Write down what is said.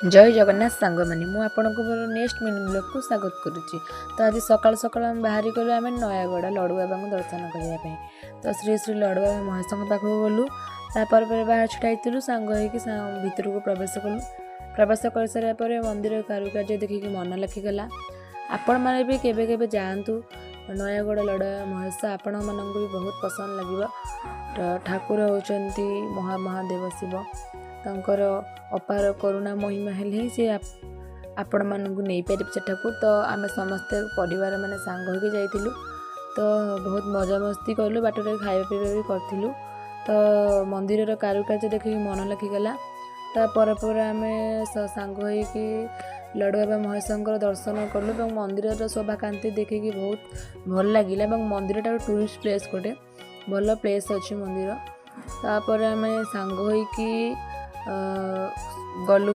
ଜୟ ଜଗନ୍ନାଥ ସାଙ୍ଗମାନେ, ମୁଁ ଆପଣଙ୍କୁ ମୋର ନେକ୍ସଟ ମିନି ବ୍ଲଗ୍କୁ ସ୍ୱାଗତ କରୁଛି। ତ ଆଜି ସକାଳୁ ସକାଳୁ ଆମେ ବାହାରି ଗଲୁ ଆମେ ନୟାଗଡ଼ ଲଡ଼ୁବାବାଙ୍କୁ ଦର୍ଶନ କରିବା ପାଇଁ। ତ ଶ୍ରୀ ଶ୍ରୀ ଲଡ଼ୁବାବା ମହେଶଙ୍କ ପାଖକୁ ଗଲୁ। ତାପରେ ପରେ ବାହାରେ ଛିଡ଼ା ହେଇଥିଲୁ, ସାଙ୍ଗ ହେଇକି ଭିତରକୁ ପ୍ରବେଶ କଲୁ। ପ୍ରବେଶ କରିସାରିବା ପରେ ମନ୍ଦିର କାରୁକାର୍ଯ୍ୟ ଦେଖିକି ମନ ଲାଖିଗଲା। ଆପଣମାନେ ବି କେବେ କେବେ ଯାଆନ୍ତୁ ନୟାଗଡ଼ ଲଡ଼ୁବାବା ମହେଶ, ଆପଣମାନଙ୍କୁ ବି ବହୁତ ପସନ୍ଦ ଲାଗିବ। ତ ଠାକୁର ହେଉଛନ୍ତି ମହାଦେବ ଶିବ, ତାଙ୍କର ଅପାର କରୁଣା ମହିମା ହେଲେ ହିଁ ସେ ଆପଣମାନଙ୍କୁ ନେଇପାରିବେ ସେଠାକୁ। ତ ଆମେ ସମସ୍ତେ ପରିବାର ମାନେ ସାଙ୍ଗ ହେଇକି ଯାଇଥିଲୁ। ତ ବହୁତ ମଜାମସ୍ତି କଲୁ, ବାଟରେ ଖାଇବା ପିଇବା ବି କରିଥିଲୁ। ତ ମନ୍ଦିରର କାରୁକାର୍ଯ୍ୟ ଦେଖିକି ମନ ଲାଖିଗଲା। ତା ପରେ ପରେ ଆମେ ସାଙ୍ଗ ହେଇକି ଲଡ଼ୁବାବା ମହେଶଙ୍କର ଦର୍ଶନ କଲୁ ଏବଂ ମନ୍ଦିରର ଶୋଭାକାନ୍ତି ଦେଖିକି ବହୁତ ଭଲ ଲାଗିଲା। ଏବଂ ମନ୍ଦିରଟା ଟୁରିଷ୍ଟ ପ୍ଲେସ୍, ଗୋଟେ ଭଲ ପ୍ଲେସ୍ ଅଛି ମନ୍ଦିର। ତାପରେ ଆମେ ସାଙ୍ଗ ହେଇକି ଗଲୁ।